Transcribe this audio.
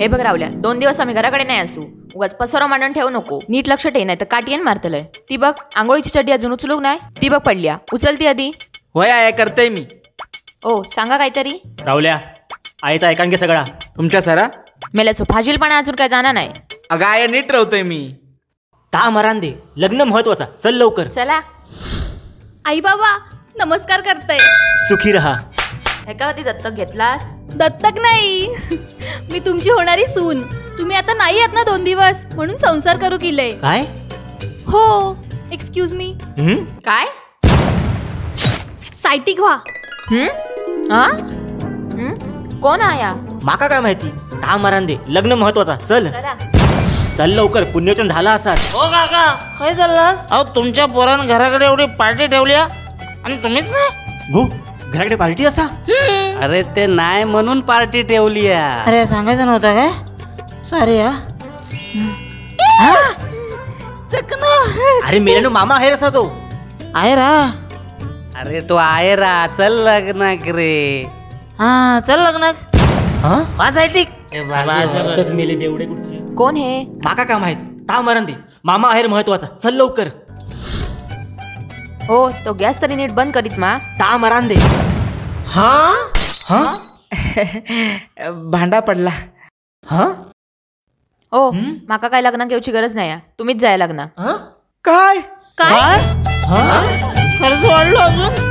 हे बघ रावल्या, 2 दिवस आम्ही घराकडे नाही असू, उगाच पसरो मांडून ठेवू नको, नीट लक्ष ठेव, नाही तर काटियन मारतलंय. ती बघ आंघोळीची चड्डी अजून उचलूक नाही, ती बघ पडल्या, उचलती आधी. होय आया करते मी. ओ सांगा काहीतरी. रावल्या आईचा ऐकान घे सगळा. तुमच्या सरा मेल्याचो फाजीलपणा अजून काय जाणार नाही. अगं आया नीट राहतोय मी. ता मरान दे, लग्न महत्वाचा, चल लवकर. चला. आई बाबा नमस्कार करते. सुखी रहा. हे का कधी दत्तक घेतलास? दत्तक नाही, मी तुमची होणारी सून. तुम्ही आता नाही आहात ना 2 दिवस, म्हणून संसार करू केले. काय? हो, एक्सक्यूज मी. काय? सायटिक व्हा. कोण आया? माका काय माहिती. ता मरान दे, लग्न महत्वाचा, चल चल लवकर, पुण्यवचन झाला असा. हो काका काय चाललास? अहो तुमच्या पोरान घराकडे एवढी पार्टी ठेवली आणि तुम्हीच नाही. गो घराकडे पार्टी असा? अरे ते नाही म्हणून पार्टी ठेवली. अरे सांगायचं नव्हतं काय? सॉरी. अरे मेल्यानो मामा आहे रसा तो. आहे रा. अरे तो आहे रा, चल लग्नाक रे. हा चल लग्नाक. हा सायटिक. मेले बेवडे कुठचे. कोण हे? माका काय माहित. ता मरण दे, मामा आहेर महत्वाचा, चल लवकर. हो तो गॅस तरी नीट बंद करीत मा. ता मरान दे. हा हा भांडा पडला. हा ओ माका काय लग्नाक येऊची गरज नाही, तुम्हीच जाय लग्नाक. काय काय खर्च वाढलो अजून?